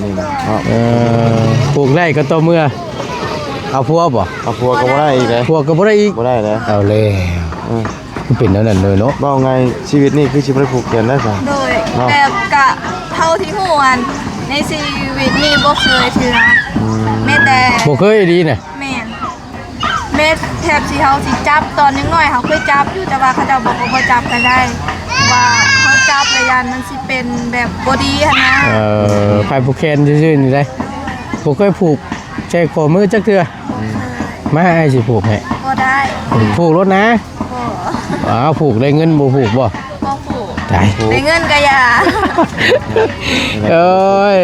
ນີ້ນະເນາະ ເອີ ຜູກໄດ້ກໍຕໍ່ເມື່ອເອົາຜົວບໍ່? ເອົາຜົວກໍບໍ່ໄດ້ອີກເດ້ ຜົວກໍບໍ່ໄດ້ອີກ ບໍ່ໄດ້ແລ້ວ ເອົາແລ້ວ ເອີ ຄືເປັນແນວນັ້ນເລີຍເນາະ ເວົ້າງ່າຍຊີວິດນີ້ຄືຊິບໍ່ໄດ້ຜູກແຂນໄດ້ຊະ ໂດຍ ເນາະ ແບບກະເທົ່າທີ່ຮູ້ຫັ້ນ ໃນຊີວິດນີ້ບໍ່ເຄີຍເທື່ອ ອືມ ແມ້ແຕ່ ບໍ່ເຄີຍອີ່ຫຼີນະ ແມ່ນ ແມ່ນແທບຊິ ເຮົາຊິຈັບ ຕອນຍັງນ້ອຍເຮົາເຄີຍຈັບຢູ່ ແຕ່ວ່າເຂົາເຈົ້າບອກວ່າບໍ່ຈັບກໍໄດ້ ວ່າເຮົາຈັບແລ້ວຢ້ານມັນຊິເປັນແບບບໍ່ດີຫັ້ນນະ ເອີ ໃຜຜູກແຂນຊື່ໆນີ້ໄດ໋ ບໍ່ເຄີຍຜູກໃສ່ຂໍ້ມືຈັກເທື່ອ ມາອ້າຍຊິຜູກໃຫ້ ບໍ່ໄດ້ ຜູກໂລດນະ ບໍ່ ອ້າວ ຜູກໄດ້ເງິນ ບໍ່ຜູກບໍ່? ບໍ່ຜູກ ຕາຍ ໄດ້ເງິນກໍຢ່າ ໂອ້ຍ.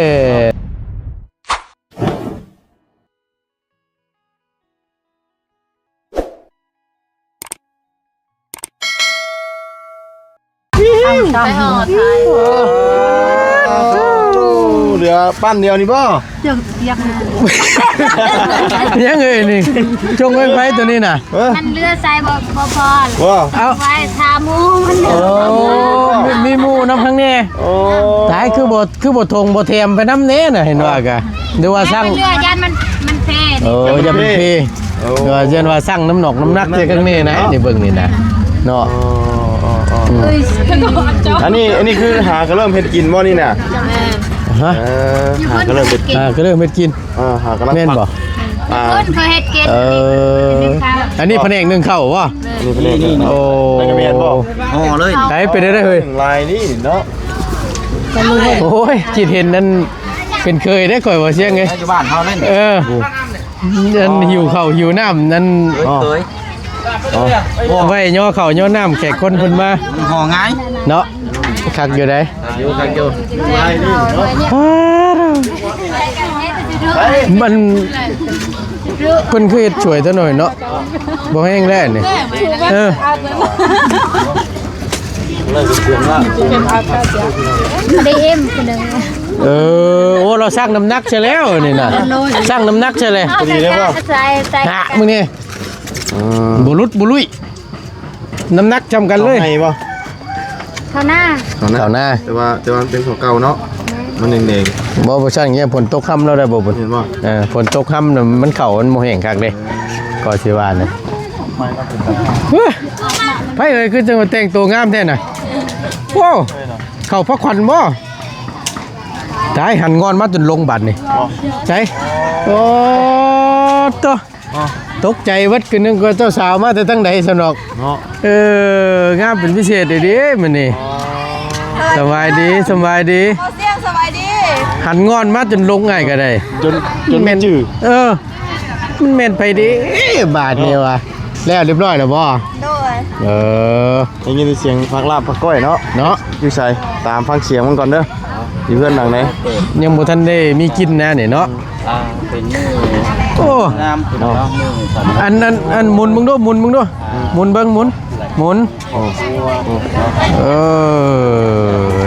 ໄປຫອດໄທ ເຫຼືອປັ້ນດຽວນີ້ບໍ່? ຍັງເອີຍນີ້ ຈົ່ງໄວ້ໄຟຕົວນີ້ນະ ເອີ ມັນເຫຼືອໃຊ້ບໍ່ ບໍ່ພໍ ບໍ່ ເອົາ ໄວ້ຖ້າໝູ່ມັນ ໂອ້ ມີ ມີໝູ່ນຳທາງແນ່ ໂອ້ ຕາຍ ຄືບໍ່ ຄືບໍ່ຖົງບໍ່ແຖມໄປນຳແນ່ນະ ເຫັນວ່າກະ ຫຼືວ່າຊ່າງ ເຫຼືອຢ້ານມັນ ມັນເພ ໂອ້ ຢ້ານມັນເພ ໂອ້ ເອີ ຢ້ານວ່າຊັ່ງນ້ຳໜອກນ້ຳໜັກໃສ່ຂ້າງໃນນະ ນີ້ເບິ່ງນີ້ນະ ເນາະ ອໍ ອໍ ອໍ ອືມ ອັນນີ້ ອັນນີ້ຄືຫາກະເລີ່ມເຮັດກິນບໍ່ນີ້ນະ? ແມ່ນ ຮະ? ເອີ ຫາກະເລີ່ມເຮັດກິນ ຫາກະເລີ່ມເຮັດກິນ ເອີ ຫາກຳລັງ ແມ່ນບໍ່? ອ່າ ຄົນເຂົາເຮັດເກັດ ເອີ ອັນນີ້ພະແນກໜຶ້ງເຂົ້າບໍ່? ແມ່ນ ອັນນີ້ພະແນກໜຶ້ງ ໂອ້ ແລ້ວກະແມ່ນບໍ່? ຫໍ່ເລີຍ ໃຜເປັນໄດ້ເຮີ້ຍ ຫຼາຍນີ້ເນາະ ໂອ້ຍ ຄິດເຫັນນັ້ນ ເປັນເຄີຍເດ້ຂ້ອຍວ່າຊຽງເອີຍ ຢູ່ບ້ານເຮົານັ້ນ ເອີ ອັນຫິວເຂົ້າຫິວນ້ຳນັ້ນ ເຄີຍ ອໍ ໄວ້ຍໍເຂົ້າຍໍນ້ຳແຂກຄົນເພິ່ນມາ ຫໍ່ງ່າຍເນາະ ຄັກຢູ່ໃດ ຄັກຢູ່ ຄັກຢູ່ ມັນ ເພິ່ນຄືເຮັດສວຍແທ້ໜ້ອຍເນາະ ບໍ່ແຫ້ງແລ້ວນີ້ ເອີ ໄດ້ເອັມຄົນໜຶ່ງ ເອີ ໂອ້ ລາວຊັ່ງນ້ຳໜັກໃສ່ແລ້ວນີ້ນະ ຊັ່ງນ້ຳໜັກໃສ່ແລ້ວ ພໍດີແລ້ວບໍ່ ໃສ່ ໃສ່ ນະ ມື້ນີ້ ອືມ ບໍ່ຫຼຸດບໍ່ລຸຍ ນ້ຳໜັກຊ່ຳກັນເລີຍ ເຂົ້າໃໝ່ບໍ່? ເຂົ້ານາ ເຂົ້ານາ ເຂົ້ານາ ແຕ່ວ່າ ແຕ່ວ່າມັນເປັນຂອງເກົ່າເນາະ ມັນແດງໆ ບໍ່ ບໍ່ຊັ້ນຍາມຝົນຕົກຮຳແລ້ວໄດ້ບໍ່ບຸນ ເຫັນບໍ່? ເອີ ຝົນຕົກຮຳນະ ມັນເຂົ້າມັນບໍ່ແຫ້ງຄັກເດ້ ກໍຊິວ່ານະ ເຮີ້ຍ ໃຜເອີຍ ຄືຈັ່ງວ່າແຕ່ງໂຕງາມແທ້ນະ ໂອ້ ເຂົ້າພະຂວັນບໍ່? ຕາຍ ຫັນງອນມາຈົນລົງບາດນີ້ ໃສ ໂອ້ ໂຕ ອໍ ຕົກໃຈເບິດ ຄືນຶກວ່າເຈົ້າສາວມາແຕ່ທາງໃດຊັ້ນດອກ ເນາະ ເອີ ງາມເປັນພິເສດເດ້ມື້ນີ້ ອໍ ສະບາຍດີ ສະບາຍດີ ເອົາສຽງ ສະບາຍດີ ຫັນງອນມາຈົນລົງອ້າຍກໍໄດ້ ຈົນ ຈົນແມ່ນຈື່ ເອີ ມັນແມ່ນໃຜເດ້ບາດນີ້ວະ ແລ້ວຮຽບຮ້ອຍແລ້ວບໍ່? ໂດຍ ເອີ ໄດ້ຍິນແຕ່ສຽງຜັກລາບຜັກກ້ອຍເນາະ ເນາະ ຢູ່ໃສ? ຕາມຟັງສຽງມັນກ່ອນເດີ ຢູ່ເຮືອນຫຼັງໃດ? ຍັງບໍ່ທັນໄດ້ມີກິນນະນີ້ເນາະ ອ່າ ເປັນມື້ ໂອ້ ງາມຂຶ້ນເນາະ ມື້ສຳຄັນ ອັນ ອັນ ອັນ ໝູນເບິ່ງດູ ໝູນເບິ່ງດູ ອ່າ ໝູນເບິ່ງ ໝູນ ໝູນ ໂອ້ ເອີ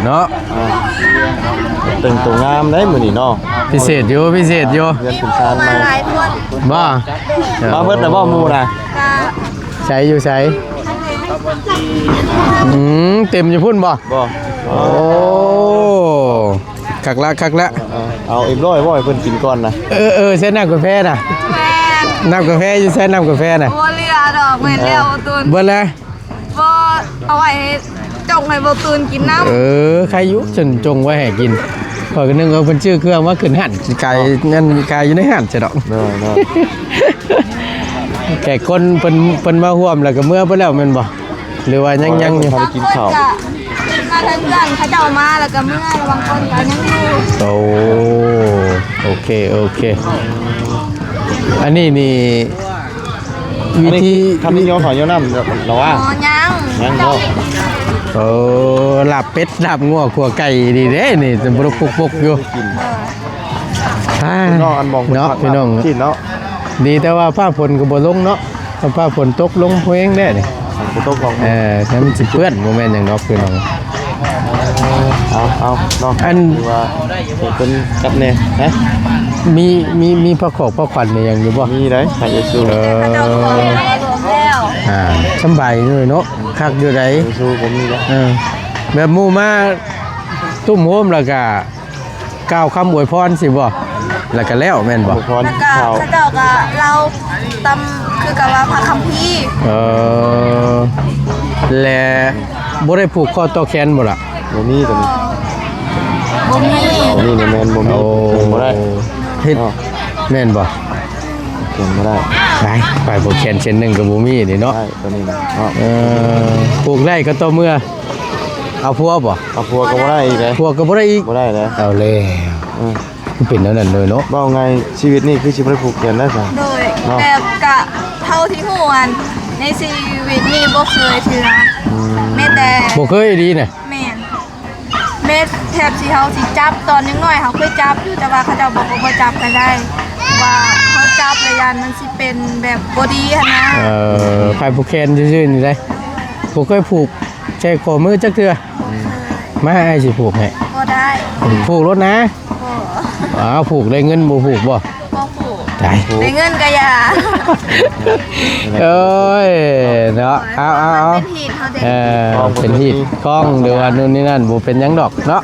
ເນາະ ອ່າ ແຕ່ງໂຕງາມໄດ໋ມື້ນີ້ເນາະ ພິເສດຢູ່ ພິເສດຢູ່ ເຮືອນເປັນຊານໃໝ່ ຫຼາຍຄົນ ບໍ່ ມາເບິດແລ້ວບໍ່ໝູ່ນະ? ໃສ ຢູ່ໃສ? ອືມ ເຕັມຢູ່ພຸ້ນບໍ່? ບໍ່ ໂອ້ ຄັກລະ ຄັກລະ ເອີ ເອົາເອັມຮ້ອຍບໍ່ໃຫ້ເພິ່ນກິນກ່ອນນະ ເອີ ເອີ ໃສ່ນ້ຳກາແຟນະ ແມ່ນ ນ້ຳກາແຟຢູ່ໃສ ນ້ຳກາແຟນະ ບໍ່ເຫຼືອດອກ ເບິດແລ້ວ ເອີ ບໍ່ຕຸນ ເບິດແລ້ວ ບໍ່ ເອົາໄວ້ໃຫ້ ຈົ່ງໃຫ້ບໍ່ຕຸນກິນນຳ ເອີ ໃຄຢູ່ ຈົງໄວ້ໃຫ້ກິນ ຂ້ອຍກໍນຶກວ່າເພິ່ນຊື້ເຄື່ອງມາຂຶ້ນຮ້ານ ຂາຍນັ້ນ ຂາຍຢູ່ໃນຮ້ານຊະດອກ ເນາະ ເນາະ ແຂກຄົນເພິ່ນ ເພິ່ນມາຮ່ວມແລ້ວກໍເມືອໄປແລ້ວແມ່ນບໍ່? ຫຼືວ່າຍັງ ຍັງຢູ່ ບາງຄົນກໍມາທາງເພື່ອນເຂົາເຈົ້າມາແລ້ວກໍເມືອ ແລະບາງຄົນກໍຍັງຢູ່ ໂອ້ ໂອເຄ ໂອເຄ ອັນນີ້ນີ້ ວິທີ ອັນນີ້ຄື ຄັນນີ້ຍໍເຂົ້າຍໍນ້ຳແລ້ວວ່າ ອໍ ຍັງ ຍັງເນາະ ເອີ ລາບເປັດ ລາບງົວ ຂົ້ວໄກ່ ດີເດ້ນີ້ ຈະບຸກປຸກໆຢູ່ ເອີ ອ່າ ເນາະ ອັນມອງ ເນາະ ພີ່ນ້ອງ ເນາະ ດີແຕ່ວ່າຟ້າຝົນກໍບໍ່ລົງເນາະ ຖ້າຟ້າຝົນຕົກລົງແຮງແດ່ນີ້ ຝົນຕົກອອກ ເອີ ແຕ່ມັນຊິເປື້ອນ ບໍ່ແມ່ນຫຍັງດອກພີ່ນ້ອງ ເອົາ ເອົາເນາະ ອັນ ຄືວ່າເປັນກັບແນ່ ຮະ ມີ ມີ ມີຜ້າຂອກຜ້າຂວັນອີ່ຫຍັງຢູ່ບໍ່? ມີໄດ໋ ໃຫ້ເອຊູ ເອີ ອ່າ ສຳບາຍຢູ່ເນາະ ຄັກຢູ່ໃດ໋ ເອຊູກໍມີເນາະ ເອີ ແບບໝູ່ມາຕຸ້ມໂຮມແລ້ວກະ ກ່າວຄຳອວຍພອນຊີ້ບໍ່? ແລ້ວກໍແລ້ວແມ່ນບໍ່? ອວຍພອນ ແລ້ວກໍເຂົາ ເຂົາເຈົ້າກໍເລົ່າຕາມ ຄືກັບວ່າພະຄຳພີ. ເອີ ແລະ ບໍ່ໄດ້ຜູກຄໍຕໍ່ແຂນບໍ່ລະ? ບໍ່ມີຕົວນີ້ ບໍ່ມີ ຕົວນີ້ນີ້ແມ່ນບໍ່ມີ ໂອ້ ເປັນບໍ່ໄດ້ ເຮັດ ເນາະ ແມ່ນບໍ່? ເປັນບໍ່ໄດ້ ໄປ ໄປຜູກແຂນເສັ້ນໜຶ່ງກໍບໍ່ມີນີ້ເນາະ ໄດ້ຕົວນີ້ນະເນາະ ເອີ ຜູກໄດ້ກໍຕໍ່ເມື່ອ ເອົາຜົວບໍ່? ເອົາຜົວກໍບໍ່ໄດ້ອີກເດ້ ຜົວກໍບໍ່ໄດ້ອີກ ບໍ່ໄດ້ແລ້ວ ເອົາແລ້ວ ເອີ ຄືເປັນແນວນັ້ນເລີຍເນາະ ເວົ້າງ່າຍຊີວິດນີ້ຄືຊິບໍ່ໄດ້ຜູກແຂນໄດ້ຊະ ໂດຍ ເນາະ ແບບກະເທົ່າທີ່ຮູ້ ອັນ ໃນຊີວິດນີ້ບໍ່ເຄີຍເທື່ອ ອືມ ແມ້ແຕ່ ບໍ່ເຄີຍອີ່ຫຼີນະ ແມ່ນ ແມ້ແທບຊິເຮົາຊິຈັບ ຕອນຍັງນ້ອຍເຮົາເຄີຍຈັບຢູ່ ແຕ່ວ່າເຂົາເຈົ້າບອກວ່າບໍ່ຈັບກໍໄດ້ ວ່າເຮົາຈັບແລ້ວຢ້ານມັນຊິເປັນແບບບໍ່ດີຫັ້ນນະ ເອີ ໃຜຜູກແຂນຊື່ໆນີ້ໄດ໋ ບໍ່ເຄີຍຜູກ ໃສ່ຂໍ້ມືຈັກເທື່ອ ອືມ ມາອ້າຍຊິຜູກໃຫ້ ບໍ່ໄດ້ ຜູກໂລດນະ ບໍ່ ອ້າວ ຜູກໄດ້ເງິນບໍ່ຜູກບໍ່? ບໍ່ຜູກ ຕາຍ ໄດ້ເງິນກໍຢ່າ ໂອ້ຍ ເນາະ ເອົາໆໆ ເປັນຮີດເຮົາເດ້ ເອີ ເປັນຮີດຄອງ ຫຼືວ່າໂນ່ນນີ້ນັ້ນ ບໍ່ເປັນຫຍັງດອກເນາະ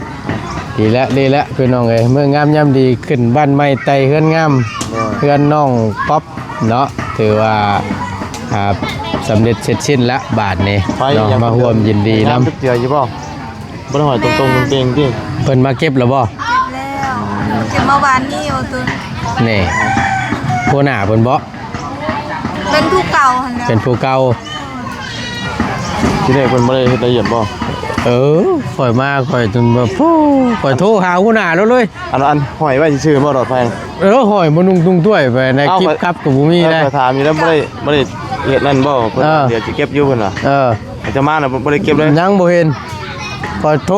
ດີແລ້ວ ດີແລ້ວ ພີ່ນ້ອງເອີຍ ມື້ງາມຍາມດີ ຂຶ້ນບ້ານໃໝ່ ໄຕ່ເຮືອນງາມ ໂດຍ ເຮືອນນ້ອງປັອບ ເນາະ ຖືວ່າ ອ່າ ສຳເລັດເສັດສິ້ນລະບາດນີ້ເນາະ ມາຮ່ວມຍິນດີນຳ ເກັບເຫຼືອຢູ່ບໍ່? ບໍ່ໄດ້ຫ້ອຍຕົງໆເຕັງໆຕິ ເພິ່ນມາເກັບແລ້ວບໍ່? ເກັບແລ້ວ ເກັບມາວານນີ້ວ່າຕຸນ ນີ້ ຫົວໜ້າເພິ່ນບໍ່? ເປັນຜູ້ເກົ່າຫັ້ນແຫຼະ ເປັນຜູ້ເກົ່າ ທີແລກເພິ່ນບໍ່ໄດ້ເຮັດລະອຽດບໍ່? ເອີ ຂ້ອຍມາ ຂ້ອຍຈົນແບບ ໂອ້ ຂ້ອຍໂທຫາຫົວໜ້າລາວເລີຍ ອັນ ອັນຫ້ອຍໄວ້ຊື່ໆບໍ່ຫຼອດໄຟ? ເອີ ຫ້ອຍບໍ່ນຸ່ງຕຸງຖ້ວຍໄປໃນ ເອົາ ກິບກັບກໍບໍ່ມີ ເອີ ນະ ຂ້ອຍຖາມຢູ່ແລ້ວ ບໍ່ໄດ້ ບໍ່ໄດ້ເຮັດນັ້ນບໍ່? ເພິ່ນ ເອີ ດຽວຊິເກັບຢູ່ເພິ່ນວ່າ ເອີ ເຂົາເຈົ້າມານະ ບໍ່ ບໍ່ໄດ້ເກັບເລີຍ ຍັງບໍ່ເຫັນ ຂ້ອຍໂທ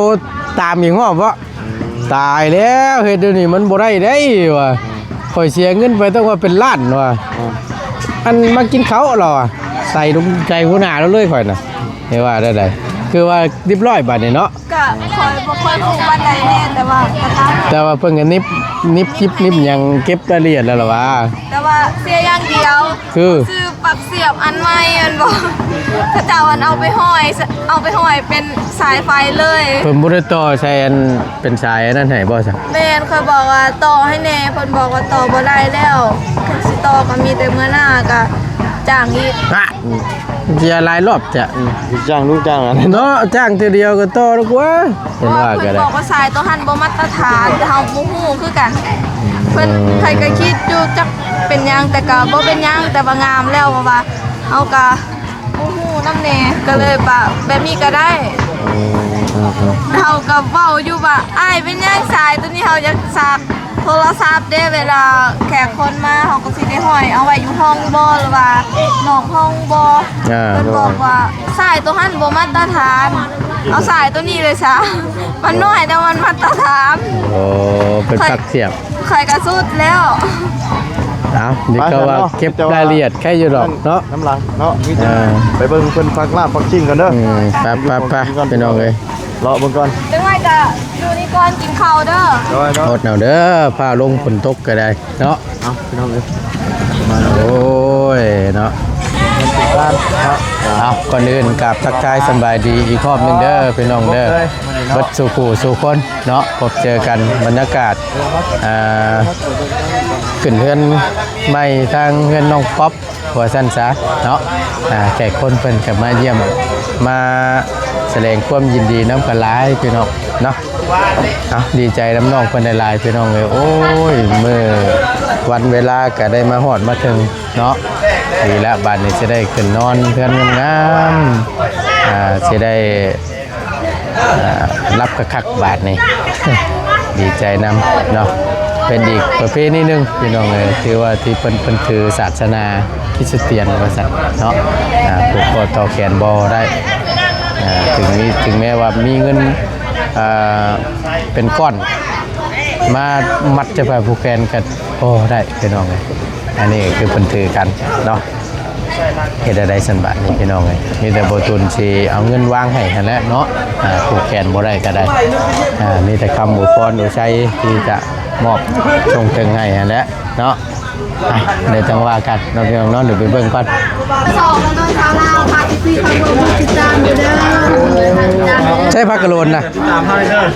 ຕາມອີກຮອບເນາະ ອືມ ຕາຍແລ້ວ ເຮັດແນວນີ້ມັນບໍ່ໄດ້ເດ້ວ່າ ອືມ ຂ້ອຍເສຍເງິນໄປຕັ້ງວ່າເປັນລ້ານວ່າ ອືມ ອັນມາກິນເຂົ້າລາວວ່າ ໃສ່ລົງໃຈຫົວໜ້າລາວເລີຍຂ້ອຍນະ ເຮັດວ່າໄດ້ໃດ ຄືວ່າລຽບຮ້ອຍບາດນີ້ເນາະ ກະຂ້ອຍບໍ່ຄ່ອຍຮູ້ປານໃດແນ່ ແຕ່ວ່າກໍຕາມ ແຕ່ວ່າເພິ່ນກໍນິບ ນິບກິບນິບຫຍັງເກັບລາຍລະອຽດແລ້ວລະວ່າ ແຕ່ວ່າເສຍຢ່າງດຽວ ຄື ຊື້ປັກສຽບອັນໃໝ່ແມ່ນບໍ່? ເຂົາເຈົ້າອັນເອົາໄປຫ້ອຍ ເອົາໄປຫ້ອຍເປັນສາຍໄຟເລີຍ ເພິ່ນບໍ່ໄດ້ຕໍ່ໃສ່ອັນເປັນສາຍອັນນັ້ນໃຫ້ບໍ່ຊະ? ແມ່ນ ຂ້ອຍບອກວ່າຕໍ່ໃຫ້ແດ່ ເພິ່ນບອກວ່າຕໍ່ບໍ່ໄດ້ແລ້ວ ຄັນຊິຕໍ່ກໍມີແຕ່ມື້ໜ້າ ກໍຈ້າງອີກ ຮະ ເສຍຫຼາຍລອບແທ້ ອືມ ຈ້າງລູກຈ້າງຫຼານເນາະ ຈ້າງເທື່ອດຽວກໍຕໍ່ດອກວ່າ ເພິ່ນວ່າກໍໄດ້ ເພິ່ນບອກວ່າສາຍໂຕຫັ້ນບໍ່ມາດຕະຖານ ແຕ່ເຮົາບໍ່ຮູ້ຄືກັນ ເພິ່ນ ອືມ ຂ້ອຍກໍຄິດຢູ່ຈັກເປັນຫຍັງ ແຕ່ກໍບໍ່ເປັນຫຍັງ ແຕ່ວ່າງາມແລ້ວ ເພາະວ່າເຮົາກໍບໍ່ຮູ້ນຳແດ່ ກໍເລີຍວ່າແບບນີ້ກໍໄດ້ ອືມ ເຮົາກໍເວົ້າຢູ່ວ່າ ອ້າຍ ເປັນຫຍັງສາຍໂຕນີ້ ເຮົາຢາກສາກ ໂທລະສັບເດ້ ເວລາແຂກຄົນມາ ເຮົາກໍຊິໄດ້ຫ້ອຍເອົາໄວ້ຢູ່ຫ້ອງບໍ ຫຼືວ່ານອກຫ້ອງບໍ ອ່າ ເພິ່ນບອກວ່າສາຍໂຕຫັ້ນບໍ່ມາດຕະຖານ ເອົາສາຍໂຕນີ້ເລີຍຊະ ມັນນ້ອຍແຕ່ມັນມາດຕະຖານ ໂອ້ ເປັນປັກສຽບ ຂ້ອຍກໍສຸດແລ້ວ ເອົາ ນີ້ກໍວ່າເກັບລາຍລະອຽດໄຄຢູ່ດອກເນາະ ນຳຫຼັງເນາະ ມີແຕ່ ເອີ ໄປເບິ່ງເພິ່ນປັກລາບປັກຊິ້ນກ່ອນເດີ ອືມ ໄປໆໆ ພີ່ນ້ອງເອີຍ ເລາະເບິ່ງກ່ອນ ຈັ່ງໃດກໍຢູ່ນີ້ກ່ອນ ກິນເຂົ້າເດີ ໂດຍໆ ອົດເອົາເດີ ຟ້າລົງຝົນຕົກກໍໄດ້ເນາະ ເອົາ ພີ່ນ້ອງເອີຍ ໂອ້ຍເນາະ ເອົາ ກ່ອນອື່ນກາບທັກທາຍສະບາຍດີອີກຮອບໜຶ່ງເດີ ພີ່ນ້ອງເດີ ເບິດສູ່ຜູ້ສູ່ຄົນເນາະ ພົບເຈີກັນ ບັນຍາກາດ ອ່າ ຂຶ້ນເຮືອນໃໝ່ທາງເຮືອນນ້ອງປັອບ ວ່າຊັ້ນຊະເນາະ ອ່າ ແຂກຄົນເພິ່ນກໍມາຢ້ຽມ ມາສະແດງຄວາມຍິນດີນຳກັນຫຼາຍພີ່ນ້ອງເນາະ ເອົາ ດີໃຈນຳນ້ອງເພິ່ນຫຼາຍໆ ພີ່ນ້ອງເອີຍ ໂອ້ຍ ມື້ວັນເວລາກໍໄດ້ມາຮອດມາເຖິງເນາະ ດີລະ ບາດນີ້ຊິໄດ້ຂຶ້ນນອນເຮືອນງາມໆ ອ່າ ຊິໄດ້ ອ່າ ຫຼັບຄັກໆ ບາດນີ້ ດີໃຈນຳເນາະ ເປັນອີກປະເພນີໜຶ່ງພີ່ນ້ອງເອີຍ ຖືວ່າທີ່ເພິ່ນ ເພິ່ນຖືສາສະໜາຄຣິສຕຽນວ່າຊັ້ນເນາະ ອ່າ ຜູກຄໍຕໍ່ແຂນບໍ່ໄດ້ ອ່າ ເຖິງມີ ເຖິງແມ້ວ່າມີເງິນ ອ່າ ເປັນກ້ອນມາມັດຈະໄປຜູກແຂນກໍບໍ່ໄດ້ພີ່ນ້ອງເອີຍ ອັນນີ້ກໍຄືເພິ່ນຖືກັນເນາະ. ເຮັດແນວໃດຊັ້ນບາດນີ້ພີ່ນ້ອງເອີຍ ມີແຕ່ບໍ່ຕຸນຊິເອົາເງິນວາງໃຫ້ຫັ້ນແຫຼະເນາະ ອ່າ ຜູກແຂນບໍ່ໄດ້ກໍໄດ້ ອ່າ ມີແຕ່ຄຳອວຍພອນອວຍໄຊທີ່ຈະມອບສົ່ງເຖິງໃຫ້ຫັ້ນແຫຼະເນາະ ໄປ ດຽວຈັ່ງວ່າກັນເນາະ ພີ່ນ້ອງເນາະ ດຽວໄປເບິ່ງກ່ອນ. ສອງ ແລ້ວເນາະ ຊາວລາວ ຝາກເອັຟຊີ ເຂົ້າຮ່ວມຕິດຕາມຢູ່ເດີ. ໃຊ້ຜັກກະໂຫຼນນະ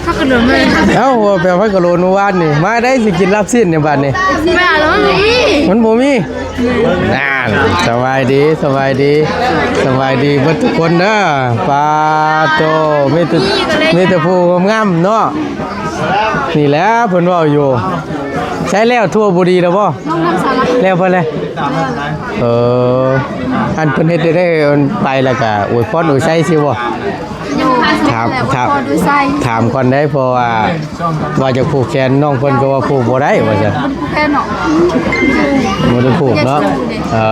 ຜັກກະໂຫຼນເລີຍ. ເອົ້າ ວ່າໄປເອົາຜັກກະໂຫຼນມື້ວານນີ້ ມາໄດ້ ຊິກິນລາບຊີ້ນໃນບາດນີ້. ແມ່ນແລ້ວ ມັນບໍ່ມີ ມັນບໍ່ມີ. ນັ້ນ ສະບາຍດີ ສະບາຍດີ ສະບາຍດີເບິດທຸກຄົນເດີ. ປາໂຕ ມີແຕ່ ມີແຕ່ຜູ້ງາມໆເນາະ. ນີ້ແຫຼະເພິ່ນເວົ້າຢູ່. ໃຊ້ແລ້ວ ທົ່ວບໍ່ດີແລ້ວບໍ່? ແລ້ວເພິ່ນແຫຼະ. ເອີ ອັນເພິ່ນເຮັດໄດ້ໄປແລ້ວກະອວຍພອນອວຍໄຊຊິບໍ່? ຖາມ ຖາມ ຖາມກ່ອນໄດ້ ເພາະວ່າ ວ່າຈະຜູກແຂນ ນ້ອງເພິ່ນກໍວ່າຜູກບໍ່ໄດ້ວ່າຊັ້ນ. ບໍ່ໄດ້ຜູກເນາະ. ເອີ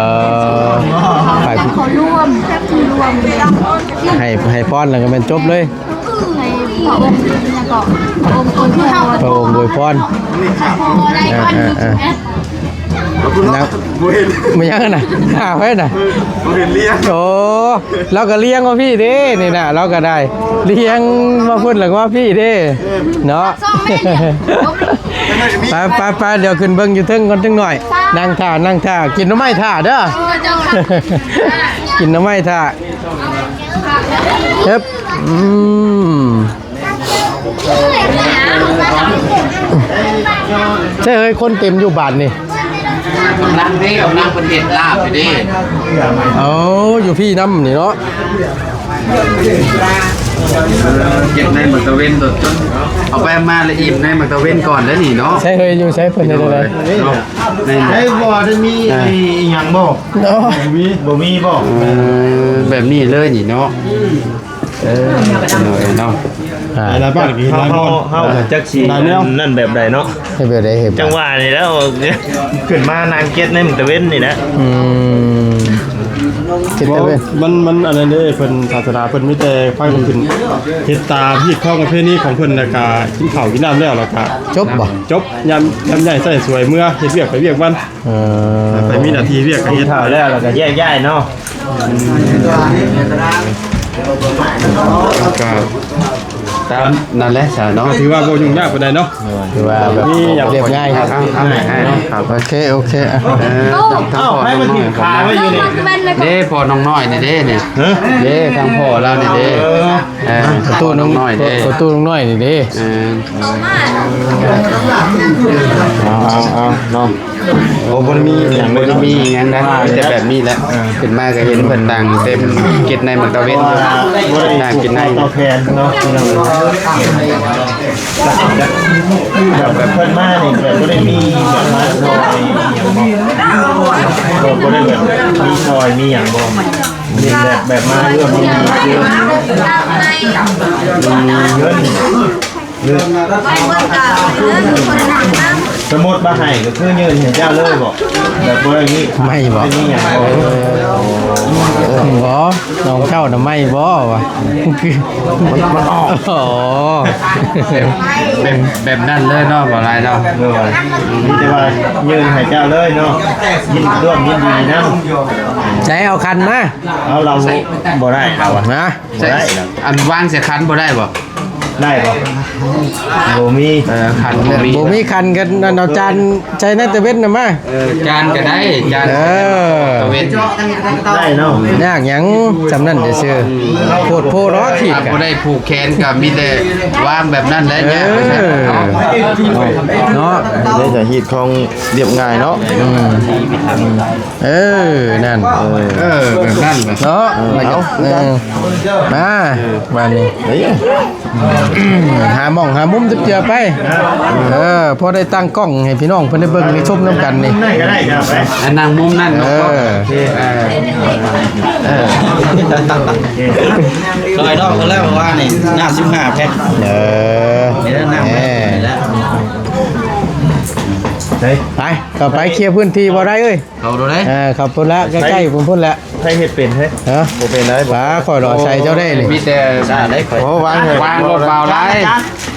ໃຫ້ເຂົາຮ່ວມ ໃຫ້ ໃຫ້ພອນແລ້ວກໍແມ່ນຈົບເລີຍ. ໃຫ້ພະອົງ ຫຍັງເກາະ ພະອົງອວຍພອນ ພະອົງອວຍພອນ. ເອີ ເອີ ເອີ ຍັງ ບໍ່ເຫັນ ແມ່ນຫຍັງຫັ້ນນະ? ຫາໃຜນະ? ບໍ່ເຫັນລ້ຽງ. ໂອ້ ລາວກໍລ້ຽງມາພີ້ເດ້ ນີ້ນະ ລາວກໍໄດ້ລ້ຽງມາພຸ້ນ ແລ້ວກໍມາພີ້ເດ້ເນາະ. ໄປ ໄປ ໄປ ດຽວຂຶ້ນເບິ່ງຢູ່ເທິງກ່ອນຈັກໜ້ອຍ. ນັ່ງຖ້າ ນັ່ງຖ້າ ກິນໜໍ່ໄມ້ຖ້າເດີ ກິນໜໍ່ໄມ້ຖ້າ. ເອີບ ອືມ ໃຊ່ເຮີ້ຍ ຄົນເຕັມຢູ່ບາດນີ້. ກຳລັງເດ້ ກຳລັງເພິ່ນເຮັດລາບຢູ່ເດ້. ໂອ້ ຢູ່ພີ້ນຳນີ້ເນາະ. ເອີ ເກັບໃນໝາກຕາເວັນໂດດຈົນ ເອົາໄປເອົາມາລະອີ່ມໃນໝາກຕາເວັນກ່ອນເດ້ນີ້ເນາະ. ໃຊ່ເຮີ້ຍ ຢູ່ໃສ ເພິ່ນເຮັດຈັ່ງໃດ? ໃນ ໃນບໍ່ໄດ້ມີ ອ່າ ອີ່ຫຍັງບໍ່? ບໍ່ມີ ບໍ່ມີບໍ່? ເອີ ແບບນີ້ເລີຍນີ້ເນາະ. ເອີ ເນາະ ອ່າ ຫຼາຍບ້ານກໍເຮັດຫຼາຍບ່ອນ ເຮົາ ເຮົາ ເຮົາກໍຈັກຊິ ຫຼາຍແນວ ອັນນັ້ນແບບໃດເນາະ. ເຮັດແບບໃດ ເຮັດ ຈັ່ງວ່ານີ້ແຫຼະ ຂຶ້ນມານັ່ງເກັດໃນມື້ຕາເວັນນີ້ແຫຼະ. ອືມ ເກັດຕາເວັນ ມັນ ມັນອັນນັ້ນເດ້ ເພິ່ນ ສາສະໜາເພິ່ນມີແຕ່ພາກັນຂຶ້ນ ເຮັດຕາມຮີດຄອງປະເພນີຂອງເພິ່ນ ແລ້ວກະກິນເຂົ້າກິນນ້ຳແລ້ວ ແລ້ວກະຈົບບໍ່? ຈົບ ຍາມ ຍາມໃຫຍ່ໃຊ້ສວຍເມືອເຮັດວຽກໄປວຽກມັນ. ເອີ ໄປມີໜ້າທີ່ວຽກກໍເຮັດ ກິນເຂົ້າແລ້ວ ແລ້ວກໍແຍກຍ້າຍເນາະ. ກໍຕາມນັ້ນແຫຼະຊະເນາະ ຖືວ່າບໍ່ຫຍຸ້ງຍາກປານໃດເນາະ. ຖືວ່າແບບ ມີຫຍັງ ລຽບງ່າຍ. ເອົາ ເອົາ ເອົາ ເອົາ ໂອເຄ ໂອເຄ ອ່ະ ເອີ ເອົ້າ ໃຜມັນຖືຂາໄວ້ຢູ່ນີ້ເດ້? ພໍ່ນ້ອງນ້ອຍນີ້ເດ້ນີ້ ຮະ ເດ້ ທາງພໍ່ລາວນີ້ເດ້. ເອີ ພໍ່ຕູ້ນ້ອງນ້ອຍເດ້ ພໍ່ຕູ້ນ້ອງນ້ອຍນີ້ເດ້. ເອີ ເອົາ ເອົາ ເອົາເນາະ. ໂອ້ ບໍ່ໄດ້ມີຫຍັງ ບໍ່ໄດ້ມີຫຍັງນະ ມີແຕ່ແບບນີ້ແຫຼະ. ເອີ ຂຶ້ນມາກໍເຫັນເພິ່ນນັ່ງເຕັມເກັດໃນໝາກຕາເວັນຢູ່ ນັ່ງກິນໃນ ເຕົາແຜ່ນເນາະ ພີ່ນ້ອງ. ແບບ ແບບເພິ່ນມານີ້ ແບບບໍ່ໄດ້ມີແບບມາຊ່ອຍອີ່ຫຍັງບໍ່? ບໍ່ ບໍ່ໄດ້ແບບມີຊ່ອຍມີຫຍັງບໍ່? ເປັນແບບ ແບບມາເລື່ອງເງິນ ເງິນ ສະມຸດມາໃຫ້ກໍຄືຍື່ນໃຫ້ເຈົ້າເລີຍບໍ? ແບບບໍ່ໄດ້ມີ ໄມ້ບໍ? ບໍ່ໄດ້ມີຫຍັງບໍ? ບໍ່ ນ້ອງເຈົ້ານະໄມ້ບໍວ່າ ມັນ ມັນອອກ. ອໍ ແບບ ແບບນັ້ນເລີຍເນາະ ບໍ່ຫຼາຍເນາະ. ໂດຍ ມີແຕ່ວ່າຍື່ນໃຫ້ເຈົ້າເລີຍເນາະ ຍິນ ຮ່ວມຍິນດີນຳ. ໃຈເອົາຂັນມາ ເອົາ ລາວບໍ່ໄດ້ ເອົາ ນະ ບໍ່ໄດ້ ອັນວາງໃສ່ຂັນບໍ່ໄດ້ບໍ? ໄດ້ບໍ່? ບໍ່ມີ. ເອີ ຂັນບໍ່ມີ ບໍ່ມີຂັນກໍອັນ ເອົາຈານໃສ່ໃນຕາເວັນນະມາ. ເອີ ຈານກໍໄດ້ ຈານ ເອີ ຕາເວັນໄດ້ເນາະ. ຍາກຫຍັງ ສ່ຳນັ້ນຊື່ໆ ໂພດໂພເນາະ. ຂີດ ບໍ່ໄດ້ຜູກແຂນກໍມີແຕ່ວາງແບບນັ້ນແຫຼະ. ເອີ ເນາະ ເນາະ ໄດ້ແຕ່ຮີດຄອງລຽບງ່າຍເນາະ. ອືມ ເອີ ນັ້ນ ເອີ ເອີ ແບບນັ້ນເນາະ. ເອີ ເອົາ ເອີ ມາ ບາດນີ້ ເອີ ຫາໝ່ອງຫາມຸມຈັກເທື່ອໄປ. ເອີ ພໍໄດ້ຕັ້ງກ້ອງໃຫ້ພີ່ນ້ອງເພິ່ນໄດ້ເບິ່ງໄດ້ຊົມນຳກັນນີ້. ອັນນັ່ງມຸມນັ້ນເນາະ. ເອີ ເອີ ເອີ ຊ່ອຍນ້ອງເພິ່ນແລ້ວວ່ານີ້ ນ້ຳສິບຫ້າແພັກ. ເອີ ເອີ ໄປ ເຂົ້າໄປເຄຍພື້ນທີ່ບໍ່ໄດ້ເອີຍ. ເຂົ້າໂດໄດ? ເອີ ເຂົ້າພຸ້ນລະ ໃກ້ໆພຸ້ນ ພຸ້ນລະ. ໃຜເຮັດເປັນເຮີ້ຍ? ຮະ? ບໍ່ເປັນໄດ໋. ປາ ຂ້ອຍລໍໃສ່ເຈົ້າໄດ້ນີ້. ມີແຕ່ ໂອ້ ວາງ ວາງລົດເບົາຫຼາຍ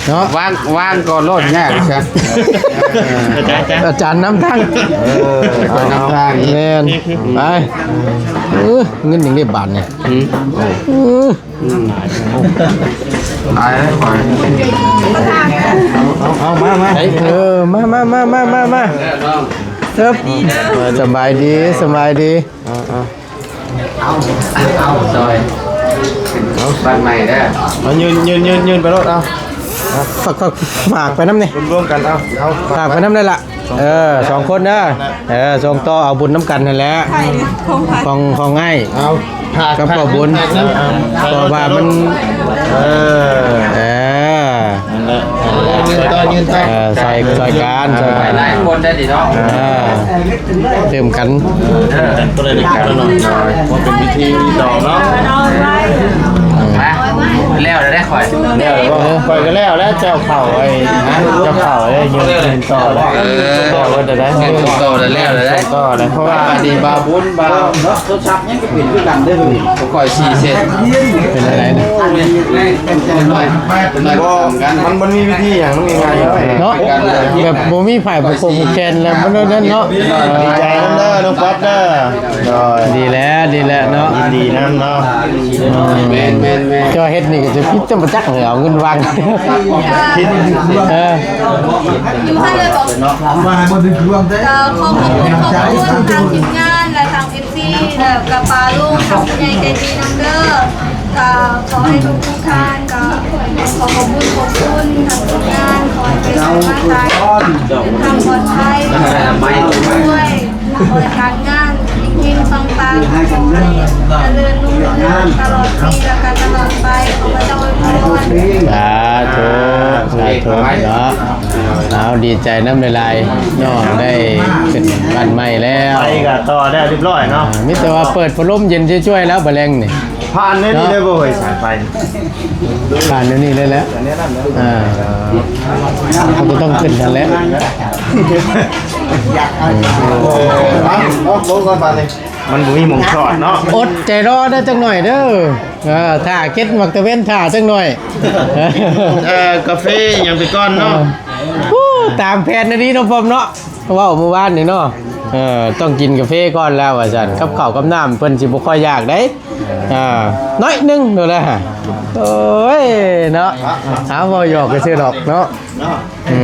ເນາະ. ວາງ ວາງກໍໂລດຍາກຊະ. ອາຈານນຳທາງ. ເອີ ນຳທາງ. ແມ່ນ. ໄປ. ເອີ ເງິນຍັງໄດ້ບາດນີ້. ອືມ ເອີ ອືມ ຕາຍແລ້ວຂ້ອຍ. ເອົາ ເອົາ ເອົາ ມາ ມາ. ເອີ ມາ ມາ ມາ. ເອີບ ສະບາຍດີ ສະບາຍດີ ເອົາ ເອົາ ເອົາ ເອົາ ຊອຍ ເອົາ ບ້ານໃໝ່ເດີ ເອົາ ຍື່ນ ຍື່ນ ຍື່ນໄປໂລດ ເອົາ ເອົາ ຝາກ ຝາກ ຝາກໄປນຳນີ້ ລວມໆກັນ ເອົາ ເອົາ ຝາກໄປນຳໄດ້ລະ ເອີ ສອງຄົນເດີ ເອີ ສົ່ງຕໍ່ເອົາບຸນນຳກັນຫັ້ນແຫຼະ ຂອງ ຂອງອ້າຍ ເອົາ ພາ ກັບພໍ່ບຸນ ເອີ ເພາະວ່າມັນ ເອີ ເອີ ນັ້ນແຫຼະ ເອີ ຊ່ອຍ ຊ່ອຍກັນ ຊ່ອຍກັນ ຫຼາຍຄົນໄດ້ດີເນາະ ເອີ ຕື່ມກັນ ເອີ ເປັນພິທີດອງເນາະ ແລ້ວໄດ້ຂ້ອຍ ແລ້ວ ຂ້ອຍກໍແລ້ວ ແລ້ວເຈົ້າເຂົ້າໄອ້ ເຈົ້າເຂົ້າໄດ້ຢືນ ຢືນຕໍ່ແລ້ວ ເອີ ແລ້ວກໍໄດ້ ຕໍ່ແລ້ວ ແລ້ວ ຕໍ່ແລ້ວ ເພາະວ່າດີບ່າວບຸນ ບ່າວ ໂທລະສັບຍັງກໍເປັນຄືກັນເດີ ຂ້ອຍສີ່ເຊັດ ເປັນຈັ່ງໃດນະ ບໍ່ ມັນບໍ່ມີວິທີຫຍັງ ມັນງ່າຍໆ ເນາະ ແບບບໍ່ມີຜາຍຜູກແຂນແລ້ວ ມັນນັ້ນເນາະ ດີໃຈນຳເດີ ນ້ອງປັອບເດີ ໂດຍ ດີແລ້ວ ດີແລ້ວເນາະ ຍິນດີນຳເນາະ ແມ່ນໆໆ ເຈົ້າເຮັດນີ້ກໍຈະຜິດຈະບໍ່ຈັກເລີຍ ເອົາເງິນວາງ ເອີ ຢູ່ຫັ້ນເລີຍບໍ? ກໍຂໍຂອບຄຸນ ຂອບຄຸນທາງທີມງານ ແລະ ທາງ ເອັຟຊີ ແລ້ວກໍປ້າລຸງ ທາງຜູ້ໃຫຍ່ໃຈດີນຳເດີ ກໍຂໍໃຫ້ທຸກໆທ່ານ ກໍຂໍຂອບຄຸນ ຂອບຄຸນທາງທີມງານ ຂໍໃຫ້ໄປໃສມາໃສເດີນທາງປອດໄພ ດ້ວຍ ຂໍໃຫ້ການງານເຮັງໆ ປັງໆ ຂໍໃຫ້ຈະເລີນຮຸ່ງເຮືອງຕະຫຼອດປີ ແລະ ກໍຕະຫຼອດໄປ ຂໍພະເຈົ້າອວຍພອນ ສາທຸ ສາທຸເນາະ ເອົາ ດີໃຈນຳຫຼາຍໆ ນ້ອງໄດ້ຂຶ້ນບ້ານໃໝ່ແລ້ວ ໄປກໍຕໍ່ໄດ້ຮຽບຮ້ອຍເນາະ ມີແຕ່ວ່າເປີດພັດລົມເຢັນຊ່ວຍໆ ແລ້ວບາດແລງນີ້ ຜ່ານແນວນີ້ເລີຍບໍ່ເຮີ້ຍ ສາຍໄຟ ຜ່ານແນວນີ້ເລີຍແຫຼະ ອ່າ ເຮົາກໍຕ້ອງຂຶ້ນຫັ້ນແຫຼະ ເອົາ ເອົາ ລົງກ່ອນບາດນີ້ ມັນບໍ່ມີໝ່ອງຈອດເນາະ ອົດໃຈລໍເດີຈັກໜ້ອຍເດີ ເອີ ຖ້າເກັບໝາກຕະເວັນຖ້າຈັກໜ້ອຍ ເອີ ກາເຟຫຍັງໄປກ່ອນເນາະ ເອີ ໂອ້ ຕາມແຜນອີ່ຫຼີເນາະ ພອມເນາະ ເວົ້າມື້ວານນີ້ເນາະ ເອີ ຕ້ອງກິນກາເຟກ່ອນແລ້ວວ່າຊັ້ນ ກັບເຂົ້າກັບນ້ຳເພິ່ນຊິບໍ່ຄ່ອຍຢາກໃດ ອ່າ ໜ້ອຍໜຶ່ງໂດດແລ້ວ ໂອ້ຍເນາະ ເອົາ ເວົ້າຫຍອກຊື່ໆດອກເນາະ ເນາະ ອື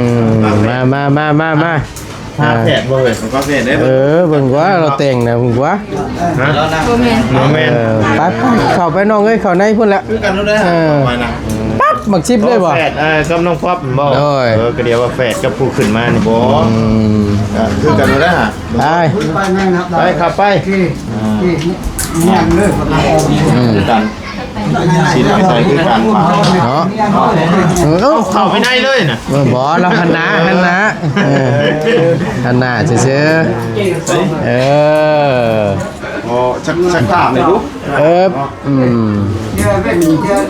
ມ ມາ ມາ ມາ ມາ ມາ ຫາແພດບໍ່ເອີຍ ຂອງກາເຟດເດ້ ເອີ ເບິ່ງກວ່າລາວແຕ່ງນະ ເບິ່ງກວ່າ ຮະ ບໍ່ແມ່ນ ບໍ່ແມ່ນ ເອີ ໄປໆ ເຂົ້າໄປນ້ອງເອີຍ ເຂົ້າໃນພຸ້ນແຫຼະ ຄືກັນໂລດເດີ ເອີ ປັບ ໝາກສິບເລີຍບໍ່ ແພດ ເອີ ກັບນ້ອງປັອບບໍ່ ໂດຍ ເອີ ກໍດຽວວ່າແຟດກັບຜູ້ຂຶ້ນມານີ້ບໍ່ ອືມ ກໍຄືກັນໂລດເດີ ໄປ ໄປ ຂັບໄປ ອືມ ຄືກັນ ຊິໄປໃສ່ຄືກັນວ່າ ເນາະ ເອີ ເຂົ້າໄປໃນເລີຍນະ ບໍ່ ລາວຫັນໜ້າ ຫັນໜ້າ ເອີ ຫັນໜ້າຊື່ໆ ເອີ ໂອ້ ຈັກ ຈັກຖາມໜ່ອຍດູ ເອີ ອືມ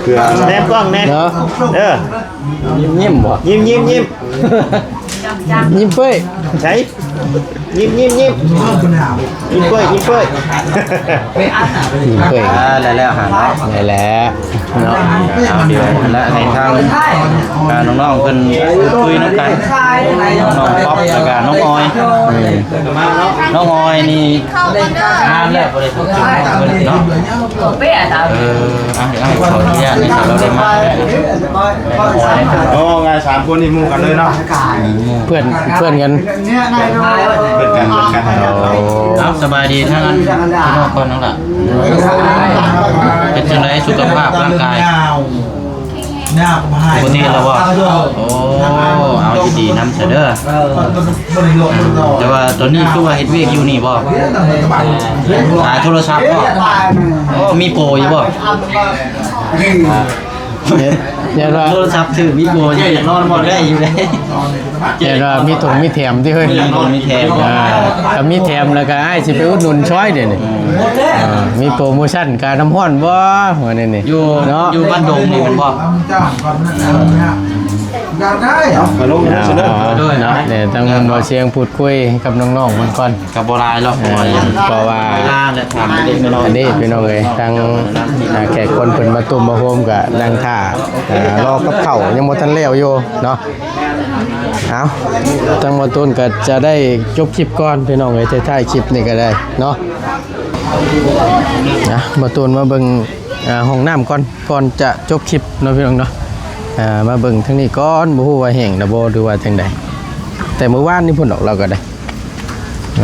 ເພື່ອ ແນມກ້ອງແນ່ ເນາະ ເອີ ຍິ້ມໆບໍ່ ຍິ້ມໆໆ ຍິ້ມເປີ້ຍ ໃສ ຍິ້ມໆໆ ຍິ້ມເປີ້ຍ ຍິ້ມເປີ້ຍ ຍິ້ມເປີ້ຍ ອ່າ ແລ້ວໆ ຫາເນາະ ແລ້ວໆ ເນາະ ເອົາ ດຽວ ແລະ ໃຫ້ທາງ ອ່າ ນ້ອງໆ ເພິ່ນຄຸຍນຳກັນ ນ້ອງປັອບ ແລ້ວກະນ້ອງອອຍ ອືມ ນ້ອງອອຍນີ້ ງານແລ້ວບໍ່ໄດ້ເຂົ້າເນາະ ເອີ ອ່ະ ເອົາ ຂໍອະນຸຍາດໃຫ້ເຂົາໄດ້ມາ ໂອ້ ງານສາມຄົນນີ້ໝູ່ກັນເລີຍເນາະ ເພື່ອນ ເພື່ອນກັນ ເພື່ອນກັນ ເພື່ອນກັນ ໂອ້ ເອົາ ສະບາຍດີທາງນັ້ນ ພີ່ນ້ອງກ່ອນນ້ອງຫຼ້າ ເປັນຈັ່ງໃດສຸຂະພາບຮ່າງກາຍ ປົກກະຕິແລ້ວບໍ່? ໂອ້ ເອົາ ຍິນດີນຳຊະເດີ ແຕ່ວ່າຕອນນີ້ຄືວ່າເຮັດວຽກຢູ່ນີ້ບໍ່? ຂາຍໂທລະສັບບໍ່? ໂອ້ ມີໂປຢູ່ບໍ່? ຢ້ານວ່າໂທລະສັບຖືກມີໂປຢູ່ ນອນບໍ່ໄດ້ຢູ່ເດ້ ຢ້ານວ່າມີຖົງມີແຖມຕິເຮີ້ຍ ມີຖົງມີແຖມ ອ່າ ຖ້າມີແຖມແລ້ວກໍອ້າຍຊິໄປອຸດໜູນຊ່ອຍເດນີ້ ອືມ ອ່າ ມີໂປໂມຊັນການ້ຳຮ້ອນບໍ່ ວ່າແນວນີ້ ຢູ່ເນາະ ຢູ່ບ້ານດົງນີ້ແມ່ນບໍ່? ເອົາ ເອົາ ເນາະ ດຽວທາງບ່າວຊຽງພູດຄຸຍກັບນ້ອງໆເພິ່ນກ່ອນ ກໍບໍ່ຫຼາຍດອກ ເອີ ເພາະວ່າ ເພາະວ່າ ເວລາແຫຼະ ຖາມເລັກໆນ້ອຍໆ ອັນນີ້ພີ່ນ້ອງເອີຍ ທາງ ອ່າ ແຂກຄົນເພິ່ນມາຕຸ້ມມາໂຮມກໍນັ່ງຖ້າ ອ່າ ລໍກັບເຂົ້າຍັງບໍ່ທັນແລ້ວຢູ່ເນາະ ເອົາ ທາງບ່າວຕູນກໍຈະໄດ້ຈົບຄລິບກ່ອນພີ່ນ້ອງເອີຍ ທ້າຍໆຄລິບນີ້ກໍໄດ້ເນາະ ອ່ະ ບ່າວຕູນມາເບິ່ງ ອ່າ ຫ້ອງນ້ຳກ່ອນ ກ່ອນຈະຈົບຄລິບເນາະພີ່ນ້ອງເນາະ ອ່າ ມາເບິ່ງທາງນີ້ກ່ອນ ບໍ່ຮູ້ວ່າແຫ້ງແລ້ວບໍ່ ຫຼືວ່າຈັ່ງໃດ ແຕ່ມື້ວານນີ້ພຸ້ນດອກ ລາວກໍໄດ້ ເອີ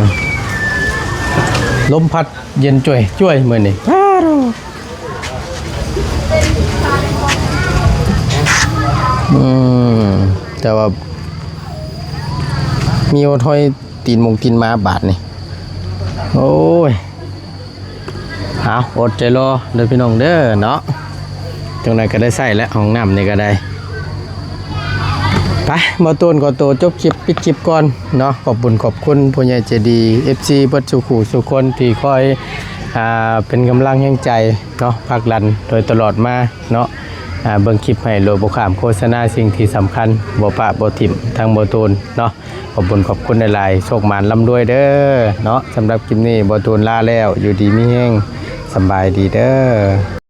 ລົມພັດເຢັນຈ່ວຍໆ ມື້ນີ້ ອືມ ແຕ່ວ່າມີຮອດຮອຍຕີນໝົງຕີນໝາບາດນີ້ ໂອ້ຍ. ເອົາ ອົດໃຈລໍເດີພີ່ນ້ອງເດີເນາະ ຈັ່ງໃດກໍໄດ້ໃຊ້ແລ້ວ ຫ້ອງນ້ຳນີ້ກໍໄດ້ ໄປ ບໍ່ຕູນຂໍໂຕຈົບຄລິບ ປິດຄລິບກ່ອນເນາະ ຂອບບຸນຂອບຄຸນຜູ້ໃຫຍ່ໃຈດີ ເອັຟຊີ ເບິດສູ່ຄູ່ສູ່ຄົນທີ່ຄອຍ ອ່າ ເປັນກຳລັງແຮງໃຈເນາະ ຜັກດັນໂດຍຕະຫຼອດມາເນາະ ອ່າ ເບິ່ງຄລິບໃຫ້ໂດຍບໍ່ຂ້າມໂຄສະນາ ສິ່ງທີ່ສຳຄັນບໍ່ປະບໍ່ຖິ້ມ ທັງບໍ່ຕູນເນາະ ຂອບບຸນຂອບຄຸນຫຼາຍໆ ໂຊກໝານລ່ຳລວຍເດີເນາະ ສຳລັບຄລິບນີ້ບໍ່ຕູນລາແລ້ວ ຢູ່ດີມີແຮງ ສະບາຍດີເດີ.